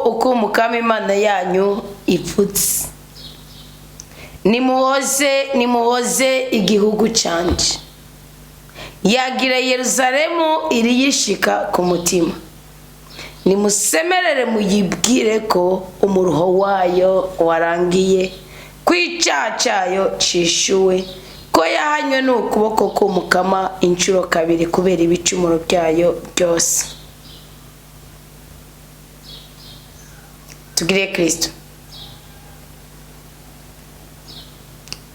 Uko Umukama Imana yanyu ivutse: "Nimuhoze, nimuhoze igihugu canje, yagira Yeruzalemu iriyishika ku mutima. Nimusemerere, muyibwire ko umuruho wayo warangiye, ko icyaha cyayo cishuwe, ko yahanywe n'ukuboko k'Umukama inshuro kabiri kubera ibicumuro byayo byose." Tugire Kristo,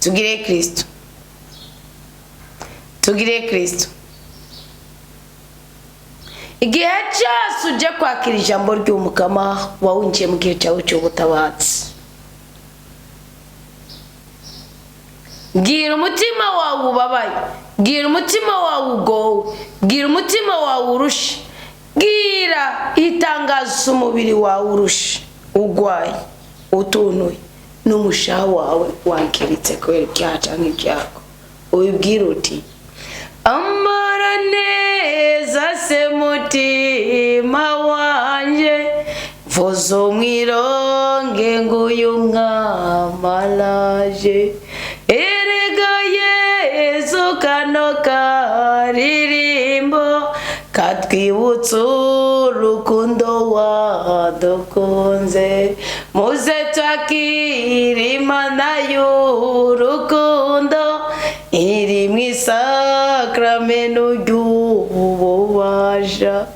tugire Kristo, tugire Kristo. Igihe cyose ujye kwakira ijambo ry'Umukama, wawinjiye mu gihe cyawe cy'ubutabazi. Bwira umutima wawe ubabaye, bwira umutima wawe ugowe, bwira umutima wawe urushe, bwira itangazo umubiri wawe urushe, ugwaye, utunuye, n'umushaha wawe wangiritse kubera ibyaha cyangwa ibyago. Ubibwira uti: "Amara neza se mutima wanje, mvuze umwironge nguyu mwamaraje. Erega Yezu, kano karirimbo katwibutsa urukundo wadukunze. Muze twakira Imana y'urukundo iri mu isakramento ry'ububasha."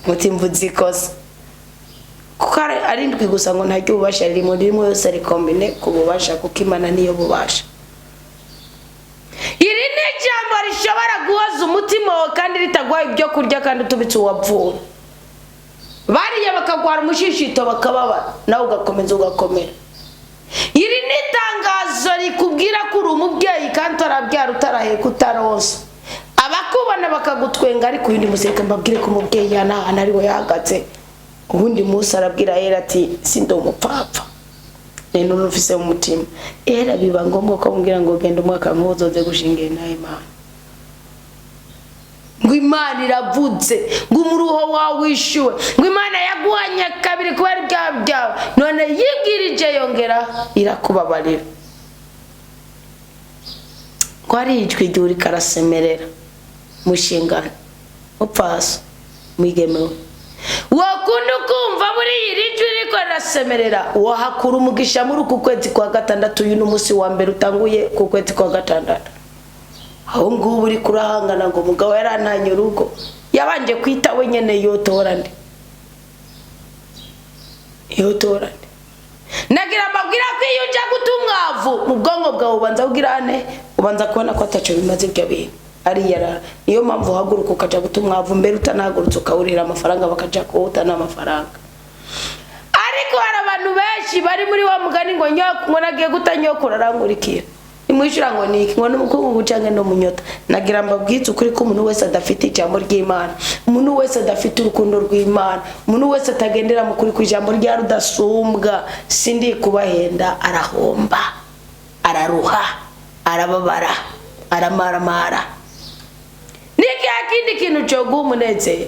Muti mvuze ikosa kuko ari ndwi gusa, ngo ntaryo ububasha ririmo, ririmo yose ari kombine ku bubasha, kuko Imana niyo bubasha. Iri ni ijambo rishobora guhoza umutima wawe kandi ritaguha ibyo kurya, kandi utubitse uwapfuye. Bariya bakagwara umushishito, bakababara, nawe ugakomeza ugakomera. Iri ni itangazo rikubwira ko uri umubyeyi kandi utarabyara, utaraheka, utaronsa. Abakubona bakagutwenga, ariko uyu munsi reka mbabwire ko umubyeyi yanahana ari we yahagaze. Ubundi munsi arabwira Yera ati: "Sindi umupfapfa, ni ufise mu mutima." Era biba ngombwa ko mubwira ngo: "Genda, umwaka nk'uzoze gushingira nawe Imana." Ngo Imana iravutse, ngo umuruho wawe wishyuwe, ngo Imana yaguhanye kabiri kubera ibyaha byawe, none yibwirije yongera irakubabarira. Ngo ari ijwi ry'uri karasemerera mushingano, mupfaso, mwigemewe, wakunda ukumva buriya iri jwi riko rirasemerera, wahakura umugisha muri uku kwezi kwa gatandatu. Uyu ni umunsi wa mbere utanguye ku kwezi kwa gatandatu. Aho ngubu uri kurahangana ngo umugabo yarantanye urugo, yabanje kwita wenyine, yotora nde? Yotora nde? Nagira mbabwira ko iyo ujya guta umwavu mu bwonko bwawe, ubanza kugira ane, ubanza kubona ko ataco bimaze ibyo bintu ariyarara. Niyo mpamvu uhaguruka ukaja guta umwavu mbere, utanahagurutse ukawurira amafaranga, bakaja kuwuta n'amafaranga. Ariko hari abantu benshi bari muri wa mugani ngo nyoko, ngo nagiye guta nyoko, arangurikira nimwishyura ngo niki, ngo n'umukungugu canke no munyota. Nagira mbabwize ukuri ko umuntu wese adafite ijambo ry'Imana, umuntu wese adafite urukundo rw'Imana, umuntu wese atagendera mu kuri ku ijambo rya rudasumbwa, sindi kubahenda, arahomba, araruha, arababara, aramaramara. Niki kindi kintu coguha umunezero?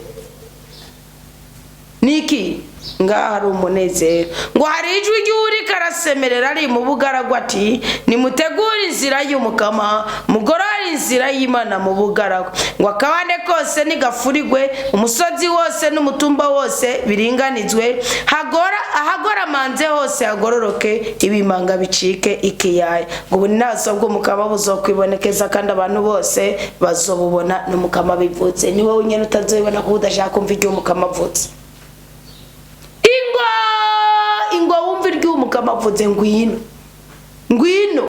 Niki? Ngaha hari umunezero. Ngo hari ijwi ry'uriko arasemerera ari mu bugaragwa ati: "Nimutegure inzira y'Umukama, mugorore inzira y'Imana mu bugaragwa." Ngo akabande kose nigafurigwe, umusozi wose n'umutumba wose biringanizwe, hagora ahagoramanze hose hagororoke, ibimanga bicike ikiyaya. Ngo ubu naso bw'Umukama buzokwibonekeza, kandi abantu bose bazobubona. N'Umukama bivutse, ni wowe nyene utazobibona kuko udashaka kumva iryo Umukama avutse. Ingo, ingo, wumva iryo Umukama avuze. Ngwino, ngwino.